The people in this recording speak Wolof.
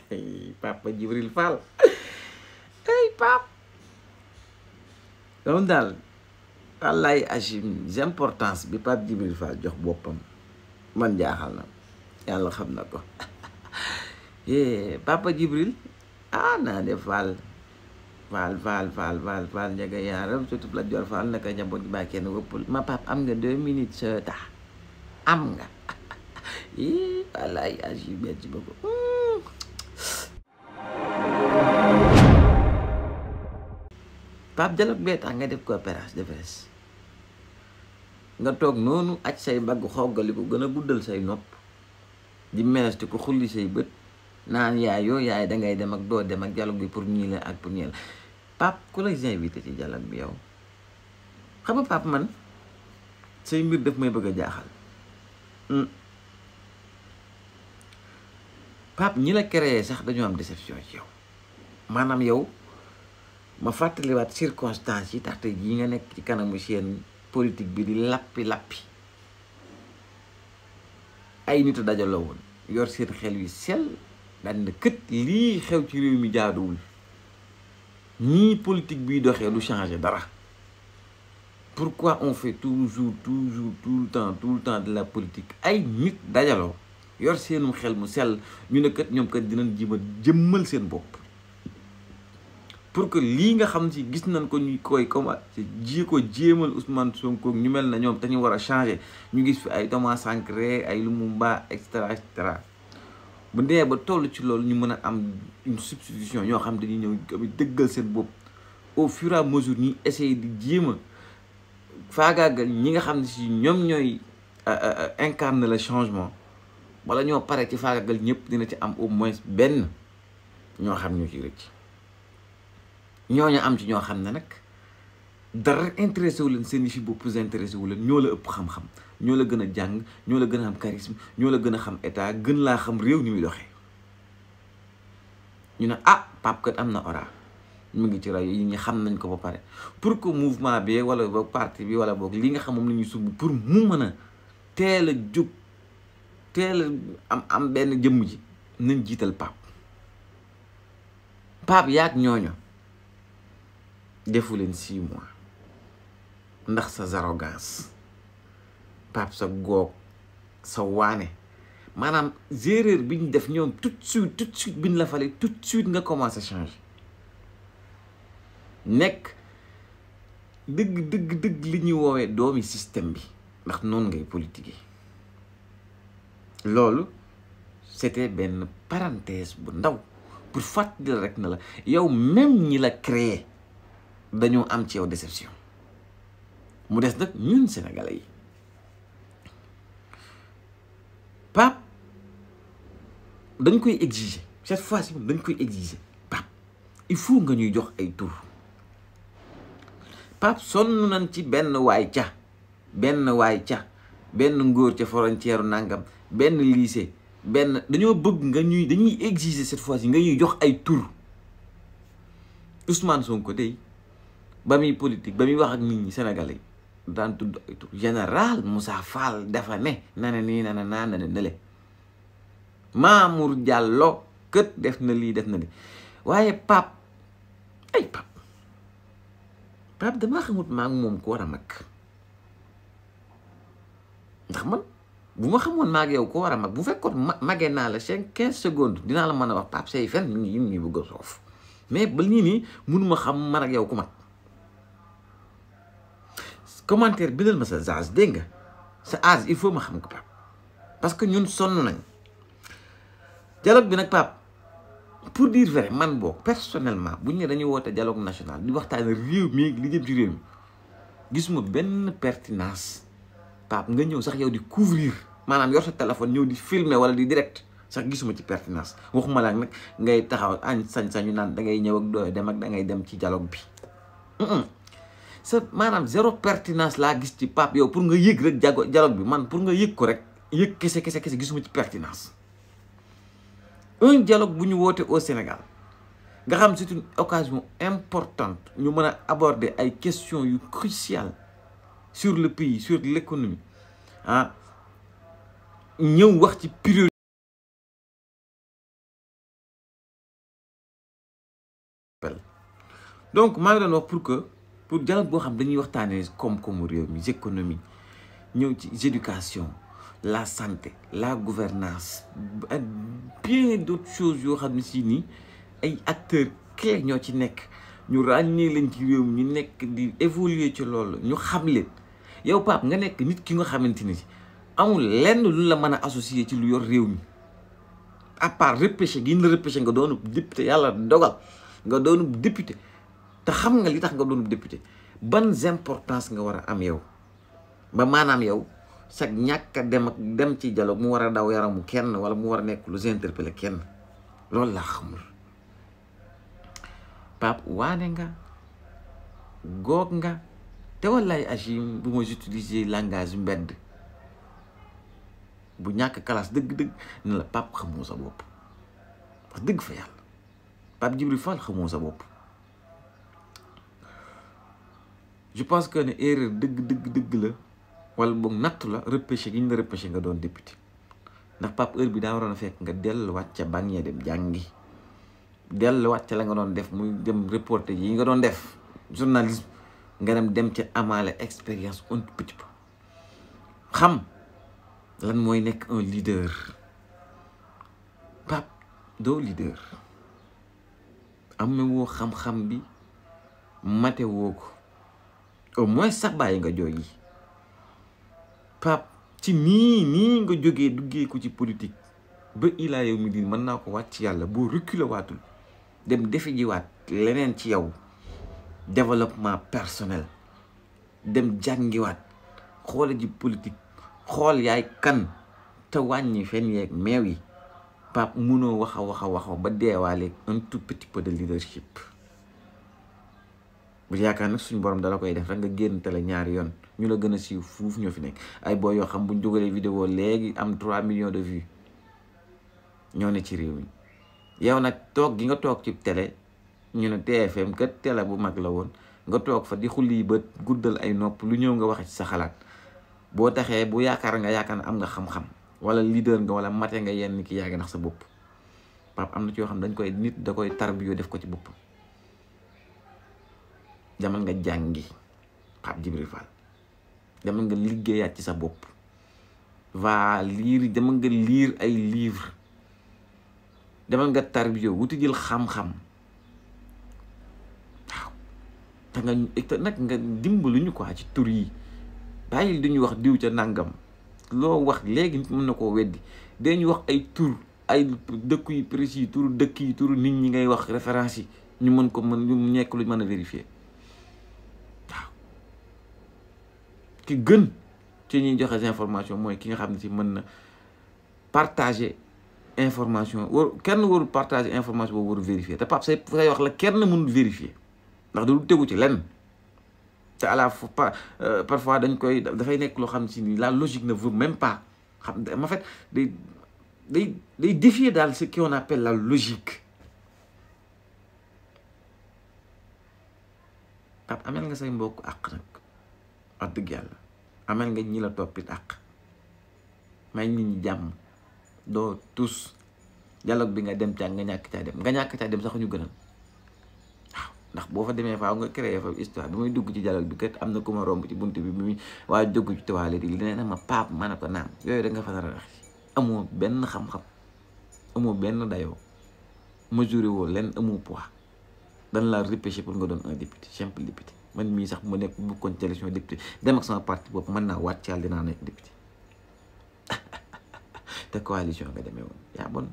Papa Djibril Fall ay pap donc daal wallaay Achim importance bi Pape Djibril Fall jox boppam man jaaxal na yàlla xam na ko Papa Djibril naa def Fall njaga yaaram surtout la jor Fall naka njaboot gi baa kenn wëppul ma pap am nga 2 minutes tax am nga wallaay Achim merci beaucoup Pape dialogue bee tax nga def conférence de presse nga toog noonu aj say bagg xoggali ko gën a guddal say nopp di mees ko xulli say bët naan yaay dangay dem ak doo dem ak dialogue bi pour ñii la ak pour ñii la Pape ku la invité ci dialogue bi yow xam nga Pape man say mbir daf may bëgg a jaaxal Pape ñi la créé sax dañoo am déception ci yow maanaam yow ma fàttaliwaat circonstances yi tax tey jii nga nekk ci kanamu seen politique bi di lappi ay nitu dajaloo woon yor seen xel yu sell daan na kët lii xew ci réew mi jaaduwul ñii politique biy doxee du changer dara pourquoi on fait toujours tout le temps de la politique ay nit dajaloo yor seenum xel mu sell ñu ne kët ñoom kët dinañ jëmmal seen bopp pour que lii nga xam ci gis nañ ko ñu koy commencé jéemal Ousmane Sonko ñu mel na ñoom te ñu war a changer ñu gis fi ay Thomas Sankara ay Lumumba et cetera bu ndee ba toll ci loolu ñu mën a am une substitution ñoo xam dañuy ñëw dëggal seen bopp au fur et à mesure ñuy essayer di jéem a faagaagal ñi nga xam ne si ñoom ñooy incarner le changement wala ñoo pare ci faagaagal ñëpp dina ci am au moins benn ñoo xam ñu ci rëcc ñooñu am ci ñoo xam ne nag dara intéressé wu leen seen yi fi bopp intéressé wu leen ñoo la ëpp xam-xam ñoo la gën a jàng ñoo la gën a am charisme ñoo la gën a xam état gën laa xam réew ni muy doxee ñu ne Pape kat am na aura mu ngi ci rajo yi ñu xam nañ ko ba pare pour que mouvement bi wala boog parti bi wala boog li nga xam moom la ñuy sumb pour mu mën a teel a jóg teel a am benn jëmm ji nañ jiital Pape yaag ñooñu defu leen 6 mois ndax sa arrogance Pape sa goog sa waane maanaam erreur bi ñu def ñoom tout de suite bi ñu la fale tout de suite nga commencé changer nekk dëgg li ñuy woowee doomi système bi ndax noonu ngay politique loolu c'était benn parenthèse bu ndaw pour fàttali la rek na la yow même ñi la créé dañoo am ci yow déception mu des nag ñun sénégalais yi Pape dañ koy exiger cette fois-ci moom dañ koy exiger Pape il faut nga ñuy jox ay tur Pape sonn nañ ci benn waay ca benn ngóor ca frontière nangam benn lycée dañoo bëgg dañuy exiger cette fois-ci nga ñuy jox ay tur Ousmane Sonko day ba muy politique ba muy wax ak nit ñi sénégalais daan tudd ay tur général Moussa Fall dafa ne nane nii nana naa nane nele Mamour Diallo kët def na lii def na li waaye Pape damaa xamut maa ngi moom ko war a mag ndax man bu ma xamoon maa ngi yow ko war a mag bu fekkoon magee naa la 15 secondes dinaa la mën a wax Pape say fen mi ngi bëgg a soof mais ba nii mënuma xam man ak yow ku mag commentaire bindal ma sa âge dégg nga sa âge il faut ma xam ko Pape parce que ñun sonn nañ dialogue bi nag Pape pour dire vrai man boog personnellement bu ñu ne dañuy woote dialogue national di waxtaane réew mi li jëm ci réew mi gisuma benn pertinence Pape nga ñëw sax yow di couvrir maanaam yor sa téléphone ñëw di filmer wala di direct sax gisuma ci pertinence waxuma la nag ngay taxaw sañ-sañu naan da ngay ñëw ak doo dem ak da ngay dem ci dialogue bi sa maanaam zéro pertinence laa gis ci Pape yow pour nga yëg rek dialogue bi man pour nga yëg ko rek yëg kese gisuma ci pertinence un dialogue bu ñu woote au Sénégal nga xam c'est une occasion importante ñu mën a aborder ay questions yu cruciales sur le pays sur l'économie ñëw wax ci priorité donc maa ngi doon wax pour dialogue boo xam dañuy waxtaanee koom-koomu réew mi économie ñëw ci éducation la santé la gouvernance bien d'autres choses yoo xam ne si nii ay acteurs clés ñoo ci nekk ñu ràññee leen ci réew mi ñu nekk di évoluer ci loolu ñu xam leen yow Pape nga nekk nit ki nga xamante ni amul lenn lu la mën a associé ci lu yor réew mi à part repêché gi ñu la repêché nga doonu député yàlla dogal nga doonu député te xam nga li tax nga doonu député ban importance nga war a am yow ba maanaam yow sax ñàkk a dem ci dialogue mu war a daw yaramu kenn wala mu war a nekk lu interpellé kenn loolu laa xamul Pape waane nga goog nga te wallaay Agim bu ma utiliser langage mbedd bu ñàkk classe dëgg-dëgg ne la Pape xamoo sa bopp wax dëgg fa yàlla Pape Djibril Fall xamoo sa bopp je pense que ne erreur dëgg la wala boog nattu la repêché gi ñu la repêché nga doon député ndax Pape heure bi daa waroon a fekk nga delluwaat ca banque ya dem jàngi delluwaat ca la nga doon def muy dem reporter yi nga doon def journalisme nga dem ca amaale expérience un petit peu xam lan mooy nekk un leader Pape doo leader amee woo xam-xam bi mate woo ko au moins sax bàyyi nga jooy yi Pape ci nii nga jógee duggee ko ci politique ba ilaa yow mi di mën naa ko wàcc yàlla boo reculer waatul dem defi jiwaat leneen ci yow développement personnel dem jàngiwaat xoole ji politique xool yaay kan te wàññi fen yeeg meew yi Pape munoo waxa ba deewaale un tout petit peu de leadership bu yaakaar nag suñu borom dala koy def rek nga génn télé ñaari yoon ñu la gën a siiw fuuf ñoo fi nekk ay boo yoo xam buñ dugalee vidéo léegi am 3 millions de vues ñoo ne ci réew mi yow nag toog gi nga toog ci télé ñu ne TFM kat télé bu mag la woon nga toog fa di xulli bët guddal ay nopp lu ñëw nga waxe ci sa xalaat boo taxee bu yaakaar ne am nga xam-xam wala leader nga wala mate nga yenn ki yaa ngi nax sa bopp Pape am na ci yoo xam dañ koy nit da koy tarbiyo def ko ci bopp demal nga jàngi Pape Djibril Fall demal nga liggéeyaat ci sa bopp demal nga lire ay livre demal nga tarbiyo wuti jël xam-xam waaw te nag nga dimbalu ñu quoi ci tur yi bàyyil duñu wax diw ca nangam loo wax léegi nit mën na koo weddi dañu wax ay tur ay dëkk yu précis turu dëkk yi turu nit ñi ngay wax référence yi ñu mën ko ñu nekk lu mën a vérifier waaw ki gën ci ñuy joxe information mooy ki nga xam ne si mën na partager information kenn warul partager information boobu warul vérifier te Pape say wax la kenn mënul vérifier ndax du tegu ci lenn te à la fois parfois dañ koy dafay nekk loo xam ne si ni la logique ne veut même pas xam en fait day défier daal ce qu'on appelle la logique Pape amel nga say mbokk àq nag wax dëgg yàlla amel nga ñi la toppit àq may nit ñi jàmm doo tus dialogue bi nga dem caa nga ñàkk caa dem sax ñu gënal waaw ndax boo fa demee faaw nga créé fa histoire bi muy dugg ci dialogue bi kat am na ku ma romb ci bunt bi muy waa dugg ci toilette yi nee na ma Pape ma ne ko naam yooyu da nga fa dara wax amoo benn xam-xam amoo benn dayoo mesuré woo leen amoo poids dan la repêché pour nga doon un député simple député man mii sax mu nekk bu kon ci élection député dem ak sama parti bopp mën naa wàcc yàlla dinaa nekk député te coalition nga demee woon yaa bon